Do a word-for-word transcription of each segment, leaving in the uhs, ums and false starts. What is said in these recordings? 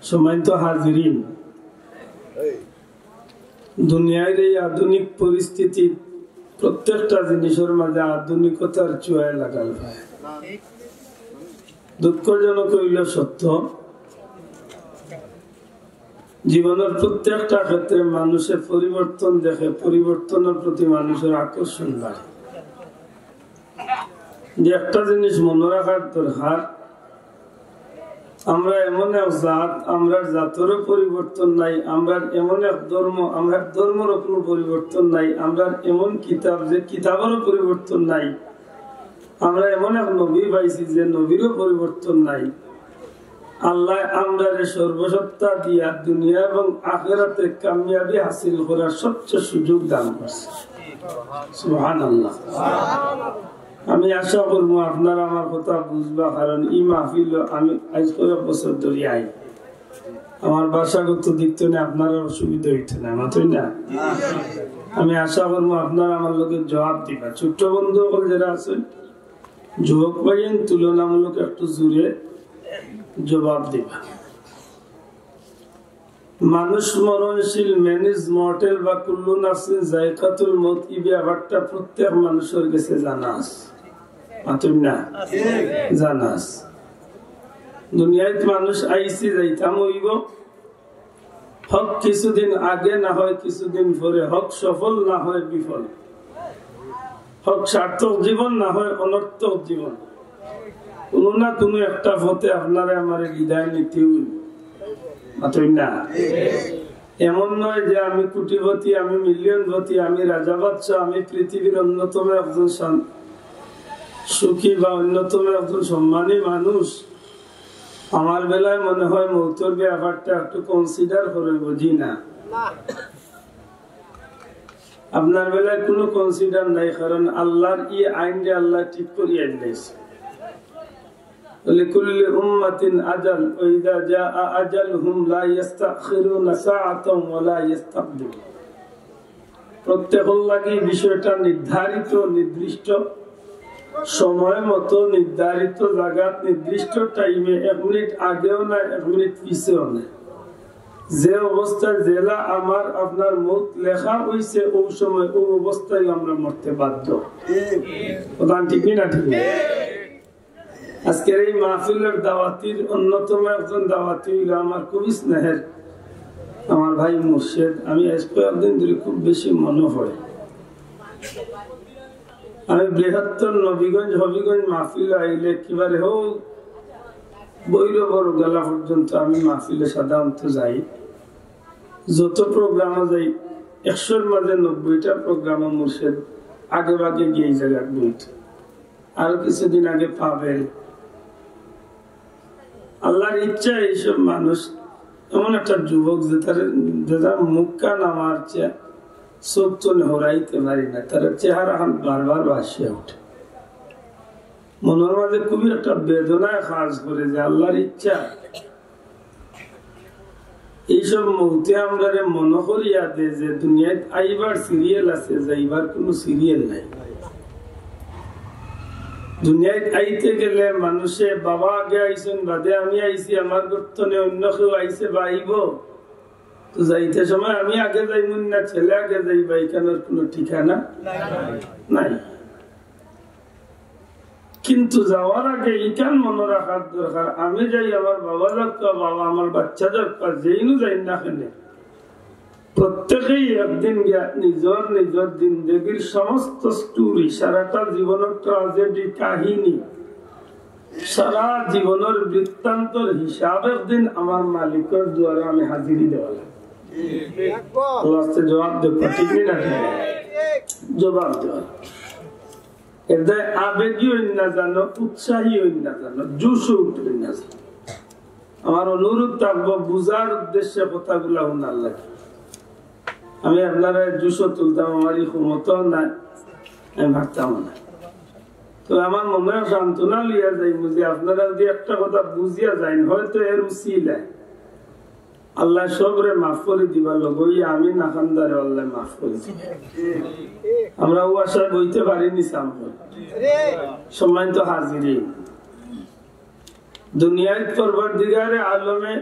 সম্মানিত হাজিরিন, দুনিয়ার এই আধুনিক পরিস্থিতিত প্রত্যেকটা জিনিসর মাঝে আধুনিকতার ছোঁয়া লাগাল পায়। দুঃখজনক অইলেও সত্য, জীবনর প্রত্যেকটা ক্ষেত্রে মানুষে পরিবর্তন দেখে, পরিবর্তনর প্রতি মানুষর আকর্ষণ বাড়ে। যে একটা জিনিস মনো রাখার দরকার, আমরা এমন এক জাত, আমরার জাতরও পরিবর্তন নাই, আমরার এমন এক ধর্ম, আমরার ধর্মরও কুনু পরিবর্তন নাই, আমরার এমন কিতাব, যে কিতাবরও পরিবর্তন নাই, আমরা এমন এক নবী পাইছি, যে নবীরও পরিবর্তন নাই। আল্লায় আমরারে সর্বসত্তা দিয়া দুনিয়া এবং আখেরাতে কামিয়াবি হাসিল করার সবচেয়ে সুযোগ দান করছে। সুবহানাল্লাহ। আমি আশা করমু আপনারা আমার কথা বুঝবা, কারণ ই মাহফিল আমি আইজ কয়েক বছর ধরি আই। আমার ভাষাগত দিক থনে আপনারার অসুবিধা অইতো না, মাতইন না? আমি আশা করমু আপনারা আমার লগে জবাব দিবা। ছোট্ট বন্ধু অকল যেরা আছইন, যুবক ভাইয়াইন তুলনামূলক একটু জোরে জবাব দিবা। মানুষ মরণশীল, man is mortal বা কুল্লু নাফসিন যায়কাতুল মউত, ই ব্যাপারটা প্রত্যেক মানুষর গেছে জানা আছে। মাতইন না? জানা আছে। দুনিয়াত মানুষ আইছি, যাইতাম অইবো। হক কিছুদিন আগে না হয় কিছুদিন পরে, হক সফল না হয় বিফল, হক সার্থক জীবন না হয় অনর্থক জীবন। কুনু না কুনু একটা পথে আপনারে আমারে বিদায় নিতে অইবো। মাতইন না? এমন নয় যে আমি কোটিপতি, আমি মিলিয়নপতি, আমি রাজা বাদশা, আমি পৃথিবীর অন্যতম একজন শান-, সুখী বা অন্যতম একজন সম্মানী মানুষ। আমার বেলায় মনে হয় মউতর ব্যাপারটা একটু consider করা অইবো, জি না? আপনার বেলায় কুনু consider নাই, কারণ আল্লার ই আইনরে আল্লায় ঠিক করিয়া আইন দিছে। লিকুল্লি উম্মাতিন আজাল, ওয়া ইযা জাআ আজালুহুম লা ইয়াস্তাখিরুনা সাআতান ওয়া লা ইয়াস্তাকদিমুন। প্রত্যেকর লাগি বিষয়টা নির্ধারিত, নির্দিষ্ট সময় মতো, নির্ধারিত জাগাত, নির্দিষ্ট টাইমে, এক মিনিট আগেও না, এক মিনিট পিছেও না। যে অবস্থায় যেলা আমার আপনার মউত লেখা অইছে, অউ সময় অউ অবস্থায় আমরা মরতে বাধ্য। কথা ঠিক নি না? ঠিক নি? আজকের এই মাহফিলর দাওয়াতির অন্যতম একজন দাওয়াতি অইলো আমার খুবই স্নেহের আমার ভাই মুর্শেদ। আমি আইজ কয়েকদিন ধরি খুব বেশি মনো পড়ে। আমি বৃহত্তর নবীগঞ্জ, হবিগঞ্জ মাহফিল আইলে একেবারে হউ ভৈরবর গেলা পর্যন্ত আমি মাহফিলে সাধারণত যাই। যত প্রোগ্রামে যাই, একশোর মাঝে নব্বইটা প্রোগ্রামে মুর্শেদ আগে ভাগে গিয়া ই জাগাত বইত। আরো কিছুদিন আগে পাবেল। আল্লার ইচ্ছা এইসব মানুষ, এমন একটা যুবক যে তার, যে তার মুখখান আমার চে-, চোখ থনে হরাইতে পারি না, তার চেহারাখান বারবার ভাসিয়া উঠে। মনর মাঝে খুবই একটা বেদনায় কাজ করে যে আল্লার ইচ্ছা এইসব মউতে আমরারে মনো করিয়া দে যে দুনিয়াত আইবার সিরিয়াল আছে, যাইবার কুনু সিরিয়াল নাই। দুনিয়াত আইতে গেলে মানুষে বাবা আগে আইছইন, বাদে আমি আইছি, আমার ঘর থনে অইন্য কেউ আইছে বা আইবো, তো যাইতে সময় আমি আগে যাইমু না ছেলে আগে যাইবা, ইখানর কুনু ঠিকানা নাই। কিন্তু যাওয়ার আগে ইখান মনো রাখার দরকার, আমি যাই, আমার বাবা যাউক্কা বাবা, আমার বাচ্চা যাউক্কা, যেইনউ যাইন না কেনে, প্রত্যেকেই একদিন গিয়া নিজর নিজর জিন্দেগির সমস্ত স্টোরি, সারাটা জীবনর ট্র্যাজেডি কাহিনী, সারা জীবনর বৃত্তান্তর হিসাব একদিন আমার মালিকর দুয়ারে আমি হাজিরি দেওয়া লাগবো। আল্লার কাছে জবাব দেওয়া, ঠিক নি না? জবাব দেওয়া। এর দায় আবেগী অইন না জানো, উৎসাহী অইন না জানো, জোশ উঠইন না জানো। আমার অনুরোধ থাকবো বুঝার উদ্দেশ্যে কথাগুলা হুনার লাগি। আমি আপনারারে জোশো তুলতাম, আমার ই ক্ষমতাও নাই, আমি পারতাম না। তো আমার মনে হয় সান্ত্বনা লইয়া যাইমু যে আপনারা যদি একটা কথা বুঝিয়া যাইন, হয়তো এর উসিলায় আল্লায় সবরে মাফ করি দিবা, লগইয়া আমি নাখান্দারে আল্লায় মাফ করি দিবা। আমরা অউ আশায় বইতে পারি নি সামনে। সম্মানিত হাজিরিন, দুনিয়ার পরওয়ারদিগারে আলমে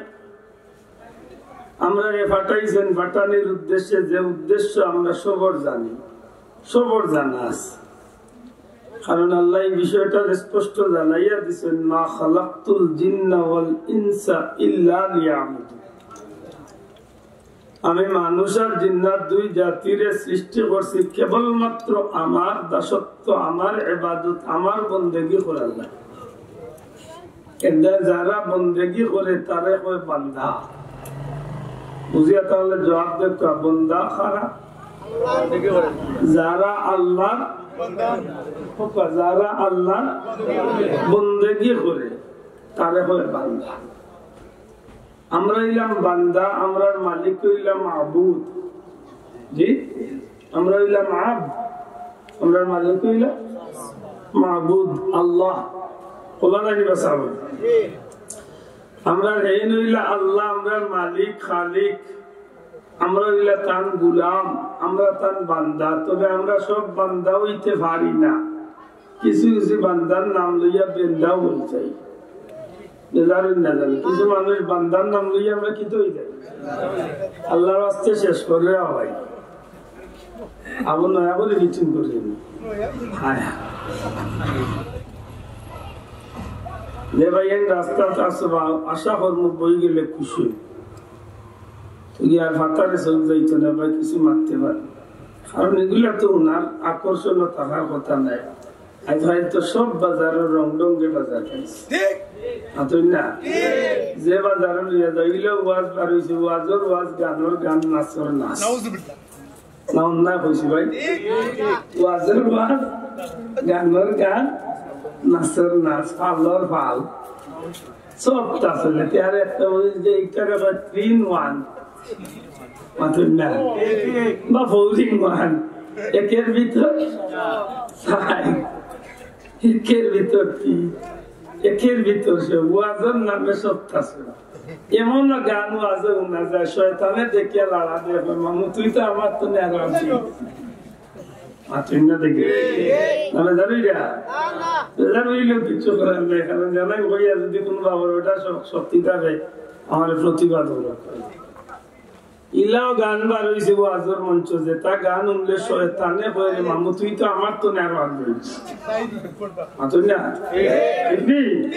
আমরারে পাঠাইছইন, পাঠানির উদ্দেশ্যে যে উদ্দেশ্য আমরা সবর জানি, সবর জানা আছে। কারণ আল্লায় এই বিষয়টা স্পষ্ট জানাইয়া দিছইন, "মা খালাকতুল জিন্না ওয়াল ইনসা ইল্লা লিয়াবুদুন।" আমি মানুষ আর জিন্নাত দুই জাতিরে সৃষ্টি করছি কেবলমাত্র আমার দাসত্ব, আমার ইবাদত, আমার বন্দেগী করার লাগি। এর দ্বারা যারা বন্দেগী করে, তারে কয় বান্দা। বুঝিয়া তাহলে জবাব দেউক্কা, বন্দা কারা? যারা আল্লাহর, যারা আল্লাহর বন্দেগী করে, তারে কয় বান্দা। আমরা অইলাম বান্দা, আমরার মালিক অইলা মাবুদ। জি, আমরা অইলাম আব্দ, আমরার মালিক অইলা মাবুদ, আল্লাহ। খোলা লাগি বা সাব? আমরার হেইন অইলা আল্লাহ, আমরার মালিক, খালিক। আমরা অইলা তান গুলাম, আমরা তান বান্দা। তবে আমরা সব বান্দা অইতে পারি না। কিছু কিছু বান্দার নাম লইয়া বেন্দাও অই যাই। বেজার অইন না জানি। কিছু মানুষ বান্দার নাম লইয়া আমরা কিতা অই যাই? আল্লাহর ওয়াস্তে শেষ করে আওয়াই। আবার নয়া করি মিটিং করি। হায়। যে ভাইয়াইন রাস্তাত আছো বা আশা করমু বই গেলে খুশি। তো গিয়া আর ফাতারে চোখ যাইতো না বা কিছু মারতে পারে। কারণ এগুলা তো ওনার আকর্ষণ থাকার কথা নাই। আজ হয়তো সব বাজারও রং রঙে বাজার খাইছে। ঠিক। মাতইন না? ঠিক। যে বাজারও লইয়া যাইলে ওয়াজ বার হইছে, ওয়াজর ওয়াজ, গানর গান, নাচর নাচ। নাউজুবিল্লাহ। না, অন্যায় কইছি ভাই? ওয়াজর ওয়াজ, গানর গান, নাচর নাচ, ফালর ফাল। সব তা চলে। তে আর একটা বলি যে এইটারে কয় three in one। মাতইন না? বা four in one। একের ভিতর চাইর। একের ভিতর তিন। একের ভিতর সে। ওয়াজর নামে সব তা চলে। এমন গান ওয়াজে হুনা যায়, শয়তানে দেখিয়া লাড়া দেয়, কয়, "মামু, তুই তো আমার তো নেড়া আছিস।" মাতইন না দেখি। না, বেজার অইরা? বেজার অইলেও কিচ্ছু করার নাই, কারণ জানাই কইয়া যদি কোনো বাবার ওটা শ-, শক্তি থাকে, আমার প্রতিবাদ হলো। ইলাও গান বার হইছে ওয়াজর মঞ্চ, যেটা গান হুনলে শয়তানে কয়, "রে মামু, তুই তো আমার তো নেড়া আছিস।" মাতইন না? এমনি?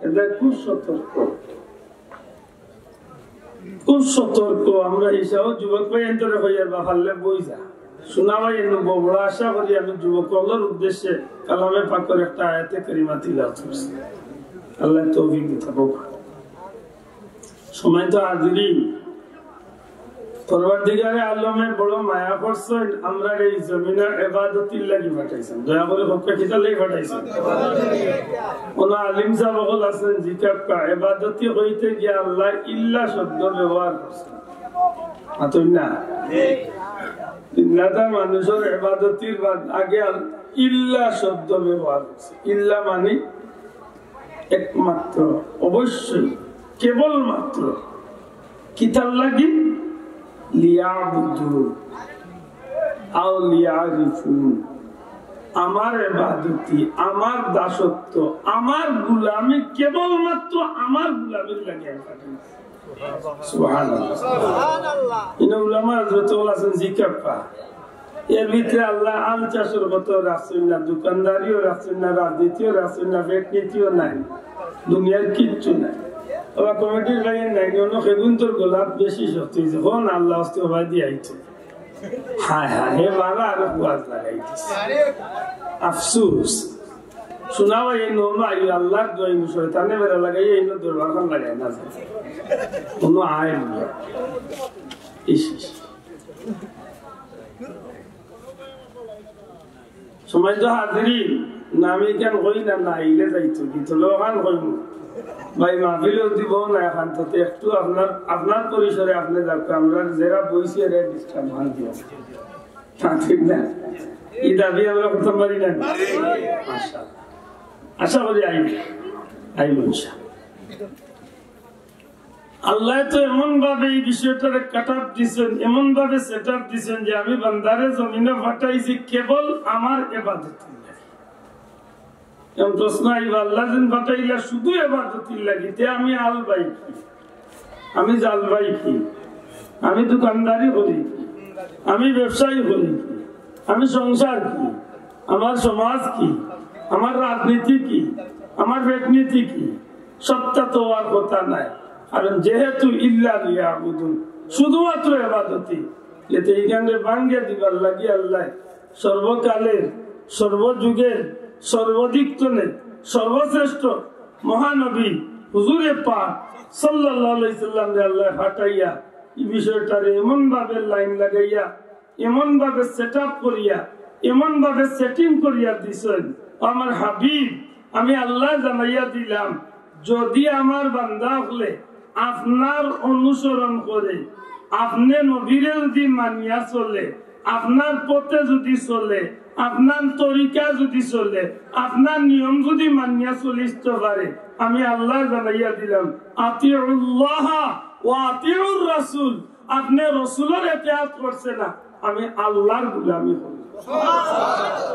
এটা খুব সতর্ক। খুব সতর্ক আমরা হিসাব। যুবক ভাই এন্তরে কইয়ার বা পারলে বই যা। শোনা ভাই এনে বড় আশা করি আমি যুবক অকলর উদ্দেশ্যে কালামে পাকর একটা আয়াতে কারিমা তিলাওয়াত করছি। আল্লাহ তৌফিক দিতা হোক। সম্মানিত হাজিরিন, পরওয়ারদিগারে আলমে বড় মায়া করছইন, আমরারে এই জমিনর ইবাদতির লাগি পাঠাইছইন। দয়া করি কউক্কা কিতার লাগি পাঠাইছইন? কোনো আলিম সাব অকল আছইন, জিকাউক্কা, ইবাদতি কইতে গিয়া আল্লায় ইল্লা শব্দ ব্যবহার করছইন। মাতইন না? ইল্লাটা মানুষর ইবাদতির বাদ আগে আল-, ইল্লা শব্দ ব্যবহার করছে। ইল্লা মানে একমাত্র, অবশ্যই, কেবলমাত্র। কিতার লাগি? লিয়াবুদু আও লিয়ারিফুন। আমার ইবাদতি, আমার দাসত্ব, আমার গুলামি, কেবলমাত্র আমার গুলামির লাগি আমি পাঠাইছি। সুবহানাল্লাহ। ইনো উলামা হযরত আছেন জিকাউক্কা। এর ভিতরে আল্লাহ আম চাষর কত রাখছইন না, দোকানদারিও রাখছইন না, রাজনীতিও রাখছইন না, পেট নীতিও নাই, দুনিয়ার কিচ্ছু নাই। আবার কমিটির বাইরে নাই, অন্য খেগুন্তর গোলাপ বেশি শক্তি হইছে। কোন আল্লাহ হস্তে উপায় দিয়ে আইছে? হায় হায়, হে বালা আরো ওয়াজ লাগাই দিছে। আফসোস। শোনা ভাই, এই নমা, এই আল্লাহর দোয়াই, শয়তানে বেড়া লাগাই, এই দরবার খান লাগাই না যায়। কোনো আয় নেই। ইস, ইস। সম্মানিত হাজিরিন, না আমি কেন কই না, না আইলে যাইতো কি, তো লোকান কইব। ভাই, মাহফিলও দিব না এখন, তো একটু আপনার, আপনার পরিসরে আপনি যাক, আমরা যারা বইছি এরা ডিস্টার্ব হন দিও। না, ঠিক না? এই দাবি আমরা করতে পারি না। মাশাআল্লাহ। আশা করি আইব, আইব ইনশাআল্লাহ। আল্লাহ তো এমন ভাবে এই বিষয়টারে কাট আপ দিছেন, এমন ভাবে সেট আপ দিছেন যে আমি বান্দারে জমিনে পাঠাইছি কেবল আমার ইবাদতের লাগি। এখন প্রশ্ন আইব, আল্লাহ যেন পাঠাইলা শুধু ইবাদতের লাগি, তে আমি আল বাই কি? আমি জাল বাই কি? আমি দোকানদারি করি, আমি ব্যবসায়ী করি, আমি সংসার কি, আমার সমাজ কি, আমার রাজনীতি কি, আমার ব্যক্তিনীতি কি, সবটা তো আর কথা নাই। কারণ যেহেতু ইল্লা লিয়াবুদুন, শুধুমাত্র ইবাদতি, এতে এইখানে ভাঙ্গে দিবার লাগি আল্লাহ সর্বকালের, সর্বযুগের, সর্বদিক তনে সর্বশ্রেষ্ঠ মহানবী হুজুরে পাক সাল্লাল্লাহু আলাইহি সাল্লামরে আল্লাহ পাঠাইয়া এই বিষয়টারে এমন ভাবে লাইন লাগাইয়া, এমন ভাবে সেট আপ করিয়া, এমন ভাবে সেটিং করিয়া দিছেন। ও আমার হাবিব, আমি আল্লাহ জানাইয়া দিলাম, যদি আমার বান্দা অকলে আপনার অনুসরণ করে, আপনে নবীরে যদি মানিয়া চলে, আপনার পথে যদি চলে, আপনার তরিকা যদি চলে, আপনার নিয়ম যদি মানিয়া চলিতে পারে, আমি আল্লাহ জানাইয়া দিলাম, আতিউল্লাহ ওয়া আতিউর রাসূল। আপনে রসুলর এতাআত করছে না, আমি আল্লাহর গুলামি করি।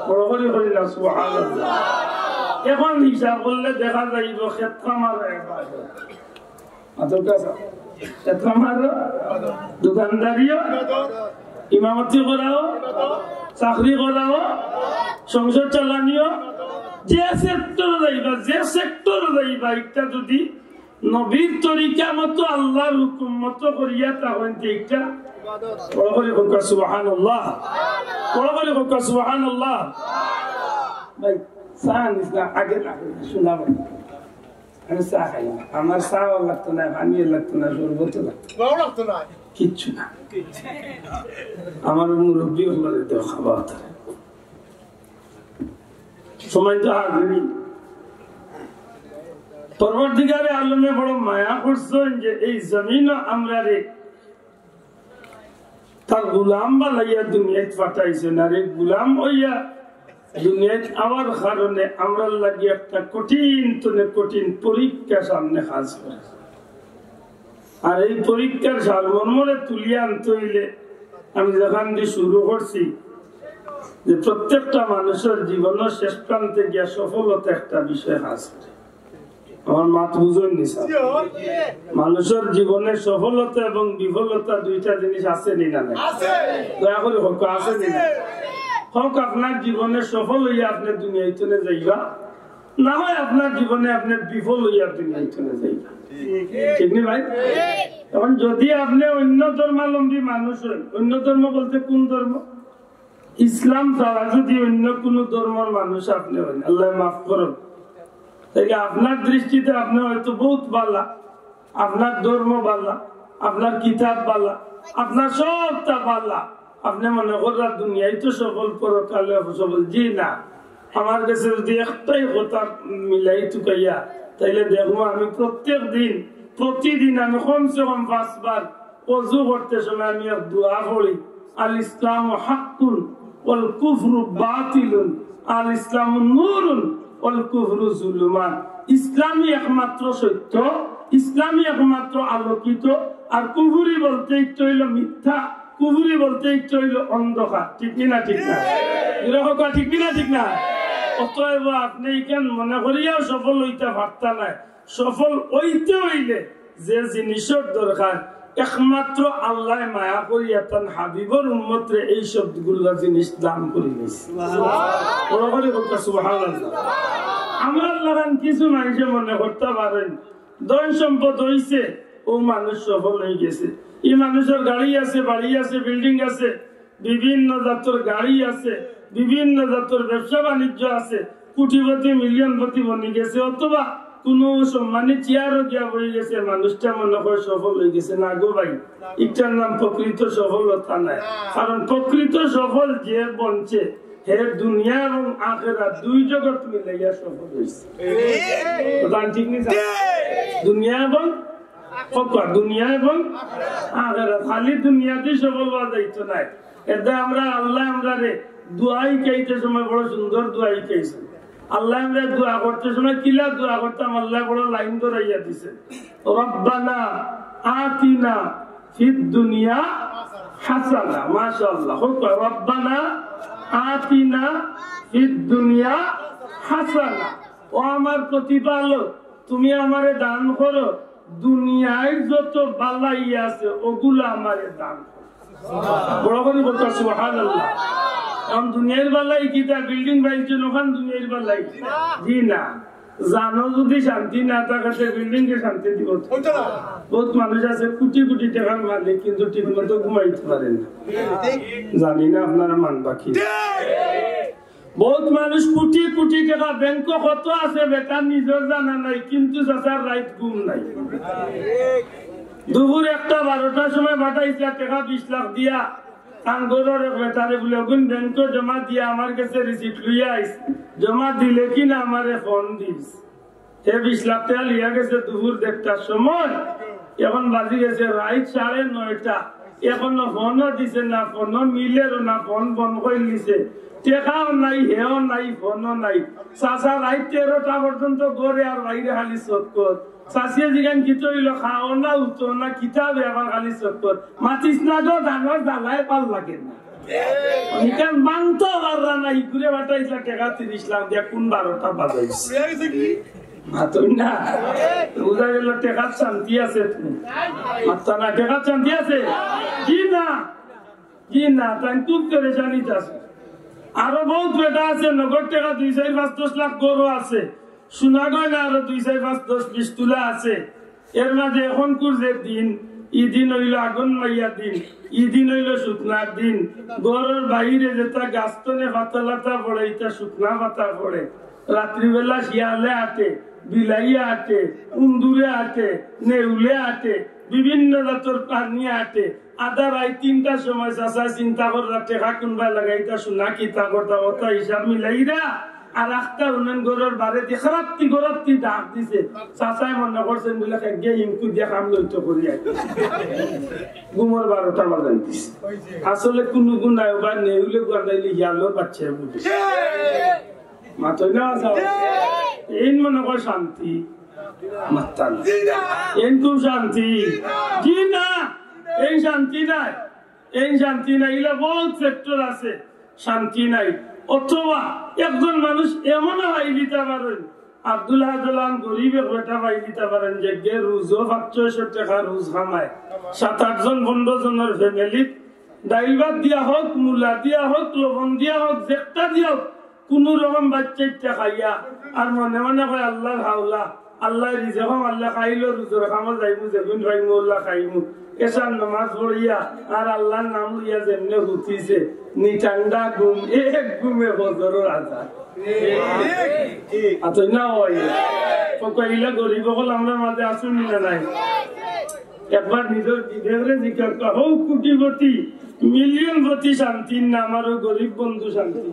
বড় করি করি না, সুবহানাল্লাহ। এখন হিসাব করলে দেখা যাইব খেত খামার ইবাদত। মাতকা সাব, খেত খামার, দোকানদারিও, ইমামতি করাও, চাকরি করাও, সংসার চালানিও, যে সেক্টর যাইবা, যে সেক্টর যাইবা, একটা যদি নবীর তরিকা মতো আল্লাহর হুকুম মতো করিয়া তা হইতে একটা বড় করি কউক্কা সুবহানাল্লাহ। বড় করি কউক্কা সুবহানাল্লাহ। ভাই, চা আনিস না, আগে না, শোনা ভাই। আমি চা খাই না। আমার চা লাগতো না, পানিও লাগতো না, শরবতও লাগতো না। কিচ্ছু না। আমার মুরব্বী অকলরে দেও খাবার। সম্মানিত হাজিরিন, পরওয়ারদিগারে আলমে বড় মায়া করছেন যে এই জমিনও আমরারে তার গোলাম বানাইয়া দুনিয়াত পাঠাইছেন। আর এই গোলাম অইয়া দুনিয়াত আওয়ার কারণে আমরার লাগি একটা কঠিন তনে কঠিন পরীক্ষা সামনে হাজির করে। আর এই পরীক্ষার সারমর্মরে তুলিয়া আনতে অইলে আমি যেখান দিয়া শুরু করছি যে প্রত্যেকটা মানুষর জীবনর শেষ প্রান্তে গিয়া সফলতা একটা বিষয় আছে। আমার মাত বুঝইন নি সাব? মানুষর জীবনে সফলতা এবং বিফলতা দুইটা জিনিস আছে নি না নাই? দয়া করি কউক্কা, আছে নি না? হোক আপনার জীবনে সফল অইয়া আপনে দুনিয়া তনে যাইবা, না হয় আপনার জীবনে আপনে বিফল অইয়া দুনিয়া তনে যাইবা। ঠিক নি ভাই? এখন যদি আপনে অন্য ধর্মাবলম্বী মানুষ হইন, অন্য ধর্ম বলতে কোন ধর্ম? ইসলাম ছাড়া যদি অন্য কোনো ধর্মর মানুষ আপনে হইন, আল্লাহ মাফ করুন, তাইলে আপনার দৃষ্টিতে আপনে হয়তো বহুত বালা, আপনার ধর্ম বালা, আপনার কিতাব বালা, আপনার সবটা বালা, আপনে মনে কররা দুনিয়ায় তো সফল, পরকালে সফল। জি না, আমার গেছে যদি একটাই কথা মিলাই তুকাইয়া, তাইলে দেখমু আমি প্রত্যেক দিন, প্রতিদিন আমি কমসে কম পাঁচবার অজু করতে সময় আমি এক দোয়া পড়ি, "আল ইসলামু হাক্কুন ওয়াল কুফরু বাতিলুন, আল ইসলামু নূরুন ওয়াল কুফরু জুলুমান।" ইসলামই একমাত্র সত্য, ইসলামই একমাত্র আলোকিত, আর কুফুরি বলতে ইচ্ছা হইল মিথ্যা, কুফুরি বলতে ইচ্ছা হইল অন্ধকার। ঠিক কি না? ঠিক না? এরকম কথা ঠিক কি না? ঠিক না? অতএব আপনে ইখান মনে করিয়াও সফল হইতে পারতা নায়। সফল হইতে হইলে যে জিনিসর দরকার, একমাত্র আল্লাহ মায়া করিয়া তান হাবিবর উম্মতরে এই সবগুলা জিনিস দান করি দিছে। বড় করি কউক্কা সুবহানাল্লাহ। আমরার লাখান কিছু মানুষে মনে করতা পারইন, ধন সম্পদ হইছে, ও মানুষ সফল হয়ে গেছে। এই মানুষর গাড়ি আছে, বাড়ি আছে, বিল্ডিং আছে, বিভিন্ন জাতর গাড়ি আছে, বিভিন্ন জাতর ব্যবসা বাণিজ্য আছে, কোটিপতি, মিলিয়নপতি বনি গেছে, অথবা কোনো সম্মানী চেয়ারও গিয়া বই গেছে, মানুষটা মনে হয় সফল হয়ে গেছে। না গো ভাই, ইটার নাম প্রকৃত সফলতা নাই। কারণ প্রকৃত সফল যে বনছে, হে দুনিয়া এবং আখেরাত দুই জগৎ মিলাইয়া সফল হইছে। কথা ঠিক নি? দুনিয়া এবং, কউক্কা, দুনিয়া এবং আখেরাত। খালি দুনিয়াতেই সফল হওয়া যাইতো নায়। এতে আমরা, আল্লাহ আমরারে দোয়া হিকাইতে সময় বড় সুন্দর দোয়া হিকাইছে। আল্লাহ আমরা দোয়া করতে সময় কিলা দোয়া করতাম, আল্লাহ বড় লাইন ধরাইয়া দিছে, "রব্বানা আতিনা ফিদ দুনিয়া হাসানা।" মাশাআল্লাহ। কউক্কা, "রব্বানা আতিনা ফিদ দুনিয়া হাসানা।" ও আমার প্রতিপালক, তুমি আমারে দান করো দুনিয়ার যত বালাই আছে, ওগুলা আমারে দান করো। বড় করি বলতা, "সুবহানাল্লাহ।" কারণ দুনিয়ার বালাই কিতা? বিল্ডিং বানাইছইন, ওখান দুনিয়ার বালাই? জি না। জানো যদি শান্তি না থাকে, সে বিল্ডিং কে শান্তি দিব? বহুত মানুষ আছে কোটি কোটি টাকার মালিক, কিন্তু ঠিক মতো ঘুমাইতে পারে না। জানি না আপনারা মানবা কি। বহুত মানুষ কোটি কোটি টাকা ব্যাংকো কত আছে, বেটার নিজর জানা নাই, কিন্তু চাচার রাইত ঘুম নাই। দুপুর একটা বারোটার সময় পাঠাইছে টেকা বিশ লাখ দিয়া, তান ঘরর এক বেটারে বুলে, "অগুন ব্যাংকো জমা দিয়া আমার গেছে রিসিট লইয়া আইস, জমা দিলে কিনা আমারে ফোন দিস।" হে বিশ লাখ টেকা লইয়া গেছে দুপুর দেড়টার সময়, এখন বাজি গেছে রাইত সাড়ে নয়টা, এখনো ফোনও দিছে না, ফোনও মিলেরও না, ফোন বন্ধ করি দিছে। টেকাও নাই, হেও নাই, ফোনও নাই। চাচা রাইত তেরোটা পর্যন্ত ঘরে আর বাইরে খালি চক্কর। চাচিয়ে জিগাইন, "কিতা অইলো? খাও না, উঠো না, কিতা বে আবার খালি চক্কর?" মাতিস না গো, ধানর জ্বালায় পার লাগে না। নিকান মানতো পাররা না, ইগুরে পাঠাইছলা টেকা তিরিশ লাখ দিয়া, কোন বারোটা বাজাইছে? মাতইন না। বুঝা গেল টেকাত শান্তি আছে। তুমি মাততা না, টেকাত শান্তি আছে? জি না, জি না, তাইন খুব পেরেশানিত আছে। আরো বহুত বেটা আছে, নগদ টেকা দুই চাইর পাঁচ দশ লাখ ঘরও আছে, সোনা গয়না আরো দুই চাইর পাঁচ দশ বিশ তুলা আছে। এর মাঝে এখনকুর যে দিন, ই দিন অইলো আগুন মাইয়া দিন, ই দিন অইলো শুকনার দিন। ঘরর বাইরে যেটা গাছ তনে পাতা লাতা পড়ে, ইটা শুকনা পাতা পড়ে। রাত্রিবেলা শিয়ালে আটে, বিলাইয়ে আটে, উন্দুরে আটে, নেউলে আটে, বিভিন্ন জাতর প্রাণী আটে। আধা রাইত তিনটার সময় চাচায় চিন্তা কররা, টেকা কুনবায় লাগাইতা, সোনা কিতা করতা, অতা হিসাব মিলাইরা। আর আখতা হুনইন ঘরর বারেদি খারাত্তি গরাত্তি ডাক দিছে। চাচায় মনে করছইন বুলে, "কেগে হিমকু দিয়া কাম লইতো করি আই।" ঘুমর বারোটা বাজাই দিছে। আসলে কুনু গুণ নাই, ওবা নেউলে গুয়ান্দাইলে হিয়ালর বাচ্চা বুঝে। মাতইন না, চাচা। এইন মনে কয় শান্তি। মাততা না। এইন খুব শান্তি। জি না, এই শান্তি নাই। এই শান্তি নাই, ইলা বহুত সেক্টর আছে, শান্তি নাই। অথবা একজন মানুষ এমনও পাই দিতা পারইন, আব্দুল হাদলান গরিব এক বেটা পাই দিতা পারইন, যেগে রুজও পাঁচ ছয়শো টেকা রুজ কামায়, সাত আট জন পনেরো জনর ফ্যামিলিত ডাইল ভাত দিয়া হোক, মুলা দিয়া হোক, লবণ দিয়া হোক, যেকটা দিয়া হোক, কুনু রকম বাচ্চাইটা খাইয়া আর মনে মনে কয়, "আল্লার হাওলা, আল্লায় রিজেক মারলে খাইলো, রুজর কামো যাইমু, যেগুন পাইমু, আল্লা খাইমু।" এশার নামাজ পড়িয়া আর আল্লার নাম লইয়া যেমনে হুতিছে, নি ঠান্ডা ঘুম, এক ঘুমে ফজরর আজান। আতই না অয়? ফকইলা গরিব অকল আমরার মাঝে আছইন নি না নাই? একবার নিজর বিবেকরে জিজ্ঞাসা কর, হউ কোটিপতি, মিলিয়নপতি শান্তি না, আমার অউ গরিব বন্ধু শান্তি।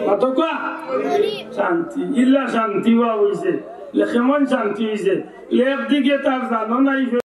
মাতো কওয়া? শান্তি, ইলা শান্তি অওয়া অইছে। লে কেমন শান্তি অইছে? লে একদিকে তার জানো নাই,